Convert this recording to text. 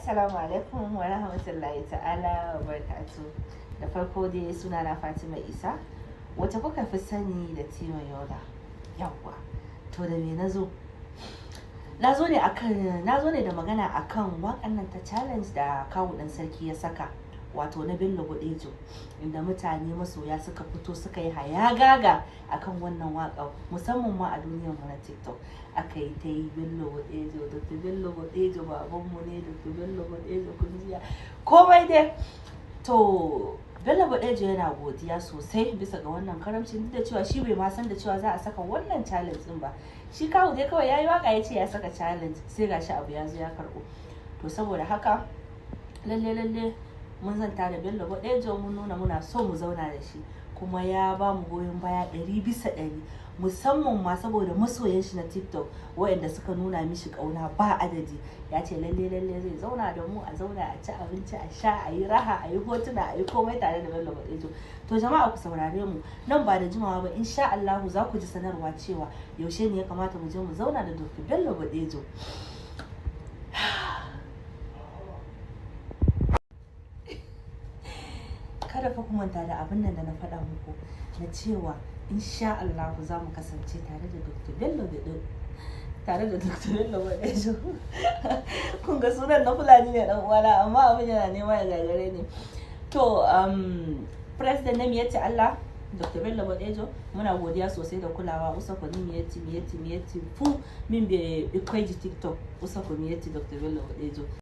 Assalamu alaikum wa rahmatullahi ta'ala wa barakatu. Da farko dai suna na Fatima Isa, wacce kuka fi sani da Tima Yola. Yawwa. To da me nazo? Nazo ne da magana akan waƙan nan ta challenge da Kawu Dan Sarki ya saka, wato na Bello Bodejo, inda mutane masoya suka fito suka yi hayagaga akan wannan waƙa, musamman ma a duniyar mu na TikTok. Aka yi ta yi Bello Bodejo, Dr. Bello Bodejo babanmu ne, Dr. Bello Bodejo kunjiya. Komai dai. To Bello Bodejo yana godiya sosai bisa ga wannan karamcin, duk da cewa shi bai ma san da cewa za a saka wannan challenge din ba. Shi Kawu dai kawai yayi waka ya ce ya saka challenge, sai gashi abu ya zo ya karɓo. To saboda haka lalle lalle mun zanta da Bello Bodejo, mun nuna muna so mu zauna da shi, kuma ya ba mu goyon baya 100%, musamman ma saboda masoyan shi na TikTok waɗanda suka nuna mishi ƙauna ba adadi. Ya ce lalle lalle zai zauna da mu, a zauna a ci abinci, a sha, a yi raha, a yi hotuna, a yi komai tare da Bello Bodejo. To jama'a, ku saurare mu, nan ba da jimawa ba insha Allahu za ku ji sanarwa cewa yaushe ne ya kamata mu je mu zauna da Dr. Bello Bodejo. Kada fa ku manta da abin nan da na faɗa muku na cewa insha Allah za mu kasance tare da Dr. Bello Bodejo, tare da Dr. Bello Bodejo. Kun ga sunan na Fulani ne dan uwana, amma abin yana nema ya gagare ni. To president na Miyetti Allah, Dr. Bello Bodejo, muna godiya sosai da kulawa. Usako ni Miyetti, Miyetti, Miyetti fu min be ɓikkoiji TikTok. Usako Miyetti, Dr. Bello Bodejo.